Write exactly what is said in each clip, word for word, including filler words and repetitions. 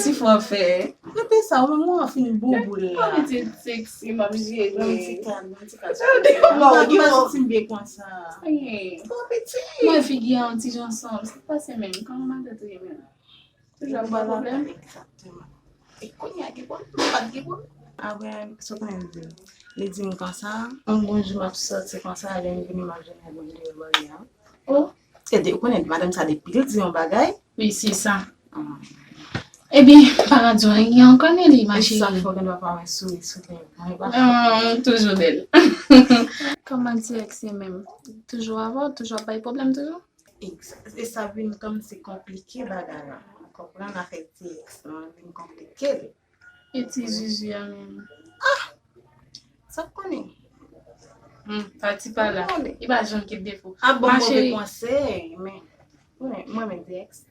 Ti fò fè. Kote sa, ou menm ou an fin bouboul la. Kòm ti seksi, m ap jere. Yon ti kal, yon ti kal. Sa w di, bon, m pa santi m byen konsa. Mwen figi a yon ti jan sanm. Sa k pase menm? Kòman madanm ou ye menm? Toujou ap ba pwoblèm? Egzakteman. E kounye a gen pwoblèm, m pa t gen pwoblèm. Apre, sa w konnen l di m? Li di m konsa, yon bon jou m ap sòti konsa, lè m vini m ap jwenn yon moun deyò bò a. Oh. Gade, ou konnen madanm sa depi l di yon bagay. Wi, se sa. Ah. Ebyen, pa radyo anyen ankò, Nelly, ma chérie. E sa k fè w gen dwa pa wè souri sou lèv mwen, e pa fòt mwen. Toujou bèl. Kòman T X ye menm? Toujou avè w? Toujou ap bay pwoblèm toujou? Ex-, e sa vin kòmsi konplike bagay la. Ou konprann afè T X lan vin konplike li. E ti Zuzu a menm? Ah! Sa w konnen? Hmm, pati pa la. Li pa janm kite defo. A bon, move konsèy, men mwen, mwen menm T X.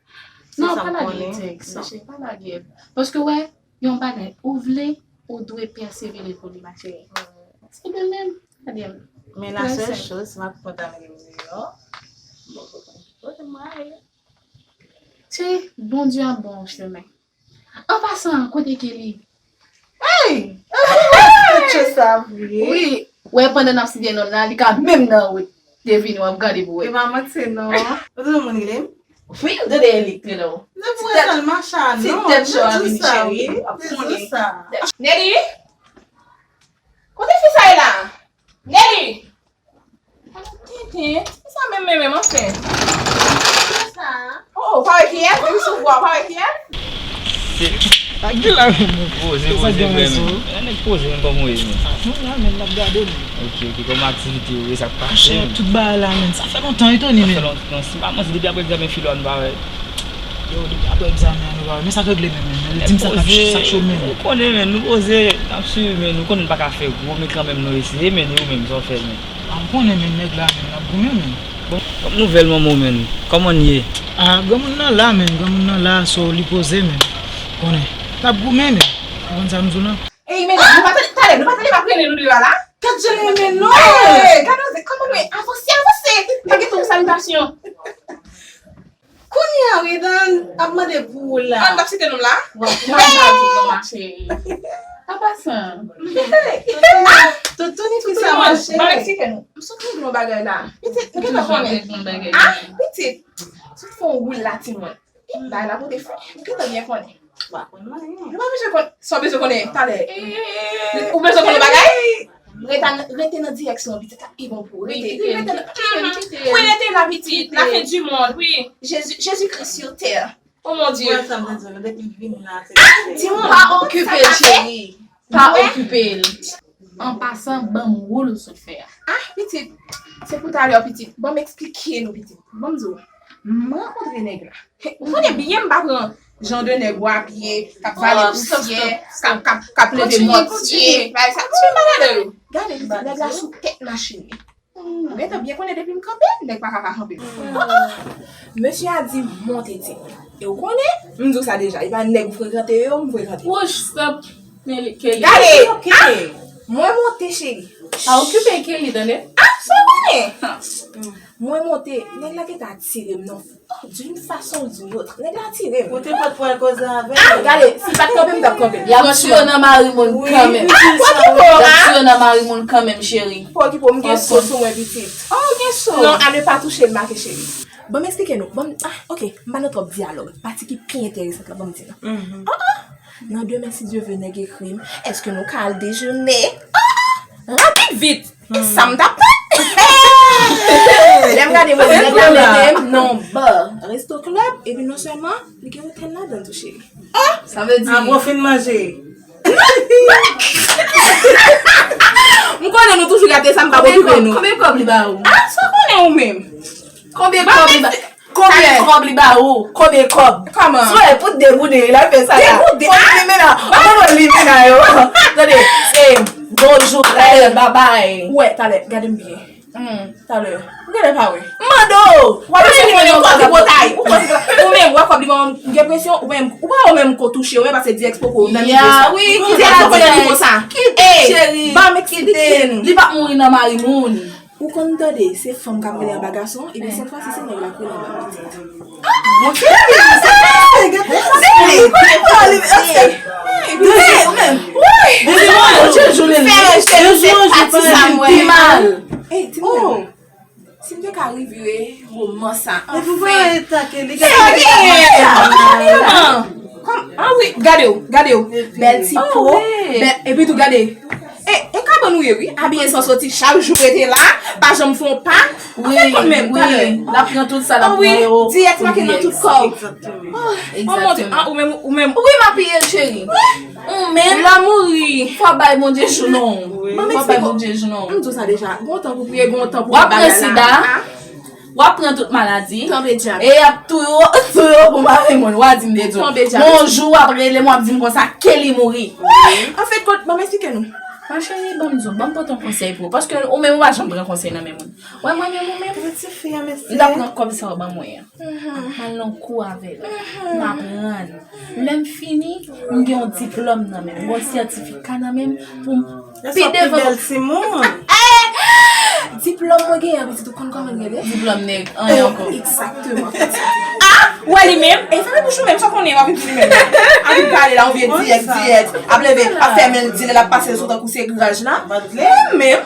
Non, pa lage T X, ma chérie, pa lage. Paske wè, yon bagay, ou vle, ou dwe pèsevere pou li, ma chérie. Se de menm, gade m. Men la sèl choz, m ap kontan menm deyò. Bon, kote m ale? Ti, Bondye ap ba w chemen. An pasan, kote Kelly? Hey! Tchè sa vre. Wi, wè pandan n ap site non l la, li ka menm nan wout. Devine, w ap gade pou wè. E pa manti non. Ou tande moun rele m? Wi, ou tande Elik rele w. Nan pou wè sèl macha non. Ti tèt cho a vini cheri. Ap konnen. Nelly? Kote fi sa ye la? Nelly! Tenten, se sa menm, menm, menm, anfen. Sa. Oh, oh, pa wè kiyès? Wi, sou vwa, pa wè kiyès? Ak de la menm. Poze, poze, frè, men. Nèg poze, men kòman w ye, men? Nou la, men, n ap gade, men. Ok, ok, kòman aktivite yo ye, sa k pase, men? Monchè, tout bagay la, men. Sa fè lontan, wi, Tony, men. Sa fè lontan. Si m pa manti, depi apre egzamen filo a, nou pa wè. Yo, depi apre egzamen an, nou pa wè. Men sa k regle, men, men. Di m sa k ap, sa k cho, men. Nou konnen, men, nou poze, n ap swiv, men, nou konnen n pa ka fè gwo, men kanmenm nou eseye, men, nou menm, sa w fè, men. A, m konnen, men, nèg la, men, n ap goumen, men. Bon, kòm nouvèl manman w, men, kòman n ye? A, granmoun nan la, men, granmoun nan la, so, li poze, men. Konnen. N ap goumen, men. Ou konn sa m di w lan? Ey, men, nou pa tande, talè, nou pa tande m ap rele nou deyò a la? Gad jan l renmen nou! Ey, gade, kòman nou ye? Avanse, avanse! Pa gen tan pou salitasyon. Kounye a, wi, dan ap mande pou ou la. An, n ap site non m la? W ap mal di non, ma chérie. An pasan. Toutouni, toutouni, toutouni, ma chérie. M ap eksplike nou. M sot regle yon bagay la. Pitit, m gentan konnen. Ah, pitit. Sot fè yon woul la, timoun. Bagay la pote fre. M gentan byen konnen. Ou pa bezwen konn, sa w bezwen konnen talè. Ou bezwen konn yon bagay? Rete nan, rete nan direksyon pitit la pi bon pou ou. Rete, rete nan, wi, rete la pitit. La fin du monde, wi. Jezi, Jezi Kris sur terre. Oh mon Dieu. Wè sa m te di w, depi l vin la, se... Ah, di mwen, pa okipe l, cheri. Pa okipe l. An pasan, ban m woul ou sot fè a. Ah, pitit. Se pou talè, pitit. Ban m eksplike nou, pitit. Ban m di w. M rankontre nèg la. Ou konnen byen m pa pran jan de nèg w ap ye, k ap vale pousyè, k ap, k ap, k ap leve mòtye. Bagay sa, ti pa gade yo. Gade, pitit, nèg la sou tèt machin li. Ou gentan byen konnen depi m kanpe, nèg pa ka pa kanpe m. Mesye a di m monte, timoun. E ou konnen, m di w sa deja, e pa nèg ou frekante yo, m frekante. Wouch, stop. Gade! Ah! Mwen monte, cheri. Pa okipe Kelly, tande. Ah, sa w konnen? Mwen monte, nèg la gentan atire m nan, d'une façon ou d'une autre. Nèg la atire m. Ou te pot pral koze avè l. Ah, gade, si l pa t kanpe m, m t ap kanpe l. Y ap tiye w nan mari moun kanmenm. Ah, pran ki po, ah? Y ap tiye w nan mari moun kanmenm, cheri. Pran ki po, m gen so sou mwen, pitit. Oh, ou gen so. Non, à ne pas toucher, m make cheri. Ban m eksplike nou. Ban m, ah, ok, m pa nan twòp dyalòg. Pati ki pi enteresan la, ban m di nou. Ah, ah. Nan demen, si Dye vle, nèg ekri m. Èske nou ka al dejene? Ah, ah. Rapid, vit. Sa m t ap tann. Lè m gade mwen, nèg la mete m nan bar, resto club, epi non sèlman, li gen otèl ladan l tou, cheri. Ah! Sa vle di... Apre w fin manje. M konnen nou toujou gade sa, m p ap okipe nou. Konbyen kòb li ba ou? Ah, sa w konnen ou menm? Konbyen kòb li ba, konbyen kòb li ba ou? Konbyen kòb? Kòman? Sou e pou deboude, l ap fè sa la. Deboude? Fò l limen la. Ou konn wè limen la yo. Tande, e, bonjou, talè, babay. Ou wè, talè, gade m byen. Hmm, talè. Ou genlè pa wè. M mande w. W ap eseye konnen yon kòb li potay. Ou menm, w ap kòb li ban m gen presyon, ou menm, ou pa wè menm ko touche, ou menm pase dirèk poko nan nivo sa. Wi, kite dirèk poko nan nivo sa. Kite, cheri. Ban m eksplike nou. Li p ap mouri nan mari moun. Ou konn tande, se fanm k ap rele anba gason, ebyen sèt fwa si se nèg la k rele anba pitit. Ey, timoun, si m te ka revire moman sa, anfen. Sa gen! Kòm, ah wi, gade w, gade w. Bèl ti po, bèl, epi tou gade. E, e kabann ou ye wi, abiye san soti, chak jou rete la, pa janm fè yon pa. Wi, wi, l ap pran tout sa, l ap pran yo. Diyèt make nan tout kò w. Oh, oh mon Dieu, ah, ou menm, ou menm. Wi, m apiye l, cheri. Ou menm. Lè w mouri, fò w bay Bondye jou non. Fò w bay Bondye jou non. M di w sa deja, gon tan pou priye, gon tan pou bagay la. W ap pran sida. W ap pran tout maladi. Tonbe dyab. E y ap touye w, touye w pou mari moun. W a di m de di w. Tonbe dyab. Yon jou w ap rele m, w ap di m konsa, Kelly mouri. Anfèt, kot, ban m eksplike nou. Ma chérie, ban m di w, ban m pote yon konsèy pou ou. Paske ou menm ou pa janm pran konsèy nan men moun. Wè mwen menm ou menm. M t ap pran kòb sa w ban mwen an. M al nan kou avè l. M aprann. Lè m fini, m gen yon diplòm nan men m. M gen yon sètifika nan men m pou m pi devan. Bèl timoun. Diplòm mwen genyen an, pitit, ou konn kòman l rele? Diplòm nèg, anyen ankò. Egzakteman. Ah, ou wè li menm? E fèmen bouch ou menm, sa w konnen w ap vin di li menm. Ap vin pale la, yon vye diyèt, diyèt. Ap leve, ap fèmen l, di l, l ap pase l sou tankou se graj la. Ou menm.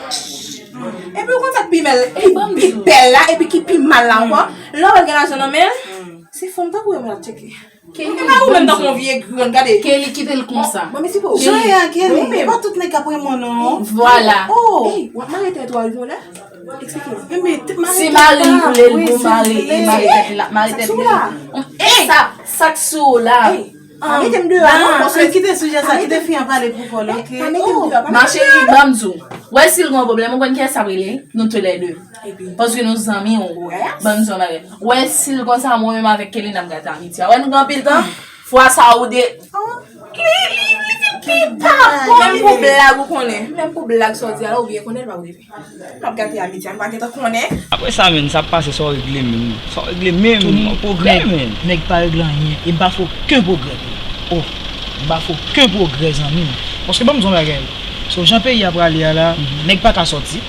Epi ou konn sa k pi bèl, pi, pi bèl la, epi ki pi mal la ankò. Lè w wè l gen lajan nan men l, se fanm tankou yo m ap tcheke. Kelly, e pa ou menm tankou yon vye grann, gade. Kelly kite l konsa. Bon, men si pou jan e a Kelly, e pa tout nèg k ap renmen w non. Vwala. Oh, ey, w ap mare tèt ou a yon lè? Eksplike m. Si mari l vle l pou mari, li mare tèt li, l ap mare tèt li. E sa, sa k sou ou la? Pa mete m deyò a non, paske kite sijè sa, kite fi an pale pou kò l, ok? Pa mete m deyò, pa mete m deyò. Ma chérie, ban m di w. Wè si l gen yon pwoblèm, ou konn kiyès ap rele? Nou toulède. Paske nou zanmi w. Ban m di w yon bagay. Wè si l konsa, mwen menm avèk Kelly n ap gate amitye a. Wè nou gen anpil tan, fwa sa ou de. Li, li, li vin pi pa. Menm pou blag ou konnen. Menm pou blag sa w di a la, ou byen konnen l p ap rive. L ap gate amitye a, nou pa gentan konnen. Apre sa, menn, sa ap pase, sa w regle, menn. Sa w regle, menn, yon pwogrè, menn. Nèg pa regle anyen, e m pa fè okenn pwogrè tou. Oh, m pa fè okenn pwogrè, zanmi m. Paske ban m di w yon bagay. So, jan peyi a prale a la, nèg pa ka sòti.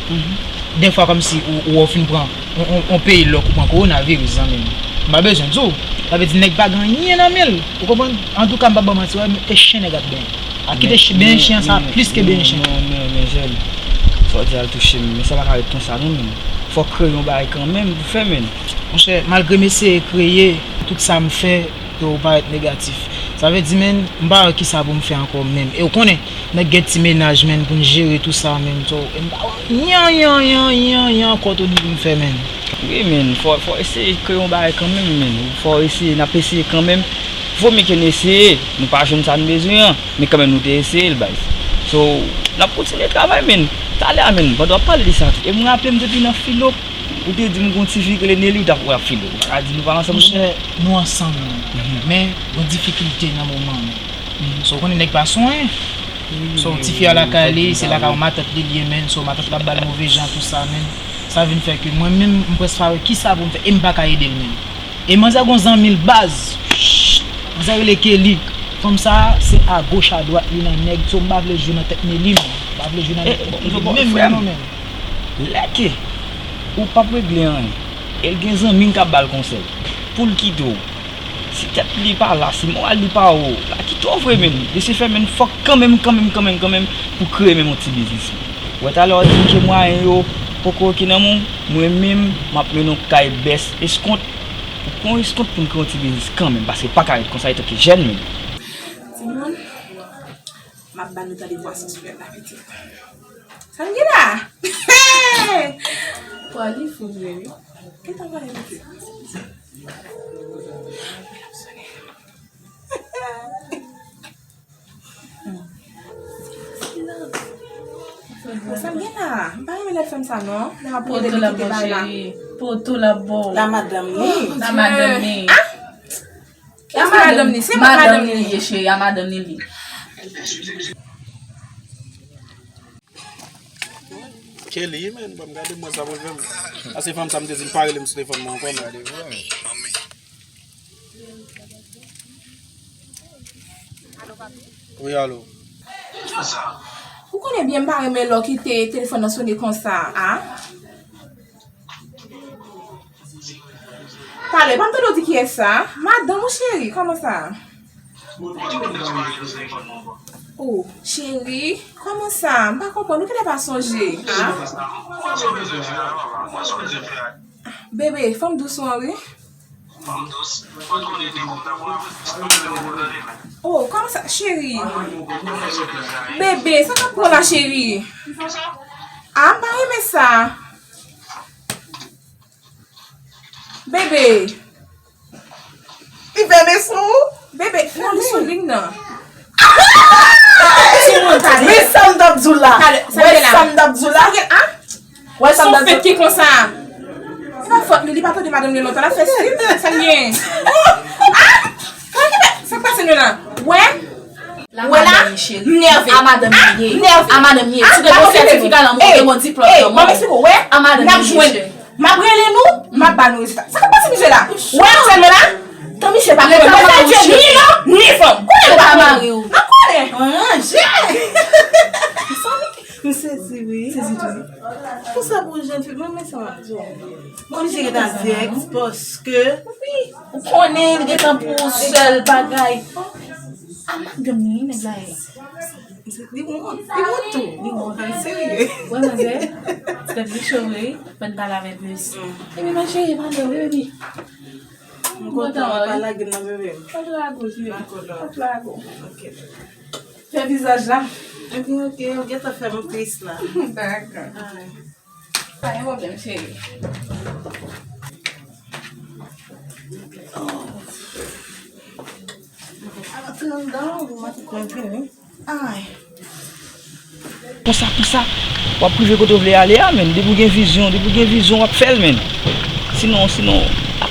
Dèfwa kòmsi ou, ou wè w fin pran yon, yon, yon peyi lòk ou pran kowonaviris, zanmi m. M pa bezwen di w. Sa vle di nèg pa gen anyen nan men l. Ou konprann? Antouka, m p ap ba w manti, wè, e chen nèg ap benyen. A kite benyen chen an, sa plis ke benyen chen. Men, men, men, jèn, sa w di a l touche m, men sa pa ka ret konsa non, menn. Fò w kreye yon bagay kanmenm pou fè, menn. Monchè, malgre m eseye kreye tout sa m fè, yo parèt negatif. Sa vle di, menn, m pa wè kisa pou m fè ankò menm. E w konnen, nèg gen ti mennaj, menn, pou n jere tou sa, menn. So, e m pa wè anyen, anyen, anyen, anyen, anyen ankò tou ni pou m fè, menn. Wi, menn, fò, fò eseye kreye yon bagay kanmenm, menn. Fò eseye, n ap eseye kanmenm. Vo mye ke n eseye, nou pa jwenn sa n bezwen an, men kanmenm nou te eseye l, baz. So, n ap kontinye travay, menn. Talè a, menn, pandan w ap pale de sa tou. E m raple m depi nan filo, ou te di m gon ti fi ki rele Nelly, ou t ap, w ap filo. Ou pa ka di nou pa ansanm. Monchè, nou ansanm, menn. Men, gon difikilte nan moman an, menn. So, ou konnen nèg pa sonyen. So, ti fi a lakay li, se lakay yon matant li l ye, menn. So, matant la ap ba l move jan, tou sa, menn. Sa vin fè ke mwen menm, m prèske pa wè kisa pou m fè, e m pa ka ede l menm. E manzè gon zanmi l baz. Manzè rele Kelly. Fanm sa, se agoch adwat li nan nèg, so m pa vle jwe nan tèt Nelly, menn. M pa vle jwe nan tèt Nelly menm, menm, non, menn. Lè ke ou p ap regle anyen, e l gen zanmi l k ap ba l konsèy pou l kite w, si tèt li pa la, si moral li pa wo, l a kite w vre, menn. Mesye fè, menn, fòk kanmenm, kanmenm, kanmenm, kanmenm pou kreye menm yon ti biznis, menn. Ou wè talè w di m ke mwayen yo poko oke nan men w, mwen menm, m ap mennen w kay bèst eskont, pou pran yon eskont pou n kreye yon ti biznis kanmenm, paske pa ka ret konsa etanke jèn, menn. Timoun, m ap ba nou tande vwa sanzilè la, pitit. Sa n gen la? Pwa li fou vre, wi. Gentan pale, pitit. Sa m gen la? M pa renmen lè l fè m sa, non. Lè m ap pwode li kite bay la. Poto l ap ba w. La madanm ni. La madanm ni. Ah! Kiyès ki madanm ni? Se mwen madanm ni. Madanm ni li ye, cheri, a madanm ni li. Kelly, men, bon, gade mwen sa pou l fè m. A se fanm sa m te di l pa rele m sou telefòn mwen ankò, men. Wi, alo. Ou konnen byen m pa renmen lè w kite telefòn nan sone konsa, a? Talè, pa m tande w di kiyès sa? Madanm ou cheri, kòman sa? Oh, cheri, kòman sa? M pa konprann, ou genlè pa sonje, a? Bebe, fanm dous ou an, wi. Oh, kòman sa, cheri? Bebe, sa k ap pran la, cheri? A, m pa renmen sa. Bebe. Li fèmen sou ou? Bebe, non, li sou liy nan. Timoun, talè. Men sa m t ap di w la. Talè, sa gen la? Wè sa m t ap di w la? Sa gen, a? Wè sa m t ap di w la? Fèt ki konsa. Se pa fòt li, li pa tande madanm li lontan, l ap fè stil, sa l gen. A? Sa k pase nou la? Wè? Wè la, m nève. A madanm li ye. A madanm li ye. Ti gen yon sètifika lanmou, gen yon diplòm lanmou. Ban m eksplike w, wè, n ap jwenn. M ap rele nou, m ap ba nou rezilta. Sa k ap pase misye la? Wè, aktyèlman la, tan misye pa konnen. Mwen sa di ni lòm, ni fanm. Konnen nou pa konnen. N ap konnen. Ranje. M sezi wi. Sezi tou wi. Konsa pou yon jèn fi, mwen, men sa m ap di w. Mwen oblije ret a dirèk paske ou konnen li gentan pou yon sèl bagay. A madanm li, nèg la ye. Li wont, li wont tou. Li wont, an serye. Wè, manzè, tèt li cho vre, fò n pale avè l plis. Epi, ma chérie, pale, baby. M kontan, pa lage m nan, bebe. Pa lage w, cheri. Pa lage w. Ok. Fè vizaj la. Epi, ok, ou gentan fè m tris la. Dakò. Ay. Pa gen pwoblèm, cheri. Antre anndan, ou mèt vini. Ay. Konsa, konsa, w ap rive kote w vle ale a, menn. Depi w gen vizyon, depi w gen vizyon, w ap fè l, menn. Sinon, sinon,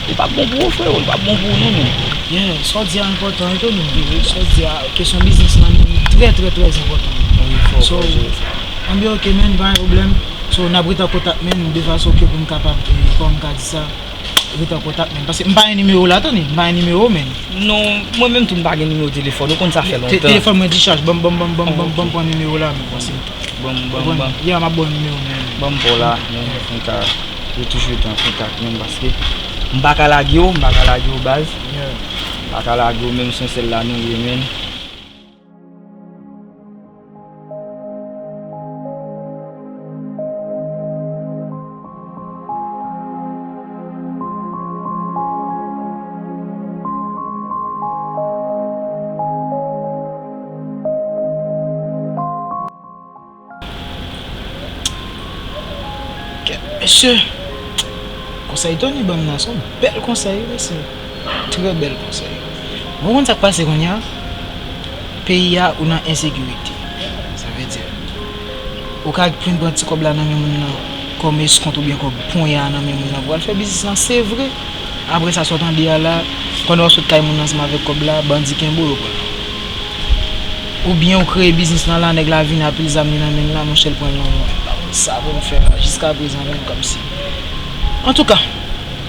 li p ap bon pou ou, frewo, li p ap bon pou ou, non, menn. Yeah, sa w di a enpòtan, wi, Tony. Sa w di a, kesyon biznis lan, li trè, trè, trè enpòtan. Wi, fò, fò jere sa. Anben, ok, menn, pa gen pwoblèm. So, n ap ret an kontak, menn, de fason ke pou m kapab, eh, kòman m ka di sa, ret an kontak, menn. Paske m pa gen nimewo w la, Tony. M pa gen nimewo w, menn. Non, mwen menm tou m pa gen nimewo telefòn. Ou konn sa fè lontan. Telefòn mwen dichaj. Ban m, ban m, ban m, ban m, ban m, ban m pran nimewo w la, menn. Paske, ban m, ban m, ban m. Yeah, m ap ba w nimewo w, menn. Ban m ba w la, menn. Pou n ka, yo toujou ret an kontak, menn, paske m pa ka lage w, m pa ka lage w, baz. Yeah. M pa ka lage w, menm se yon sèl la nou ye, menn. Kèt, mesye! Konsèy Tony ban m nan, se yon bèl konsèy, wi, mesye. Trè bèl konsèy. Bon, ou konn sa k pase kounye a? Peyi a, ou nan ensekirite. Sa vle di, ou ka fin pran ti kòb la nan men moun nan, kòm eskont oubyen kòm ponya nan men moun nan pou al fè biznis lan, se vre. Apre sa, sa w tande a la, pandan w sot kay moun nan ansanm avèk kòb la, bandi kenbe w, yo pran l. Oubyen ou kreye biznis lan la, nèg la vini a pil zam li nan men l la, monchè, l pran l nan men w. M pa konn sa pou m fè la, jiskaprezan menm, kòmsi. Antouka,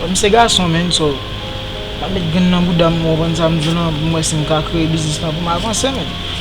m se gason, menn, so, m ap met grenn nan bouda m, ou konprann sa m di w lan, pou m wè si m ka kreye biznis lan pou m avanse, menn.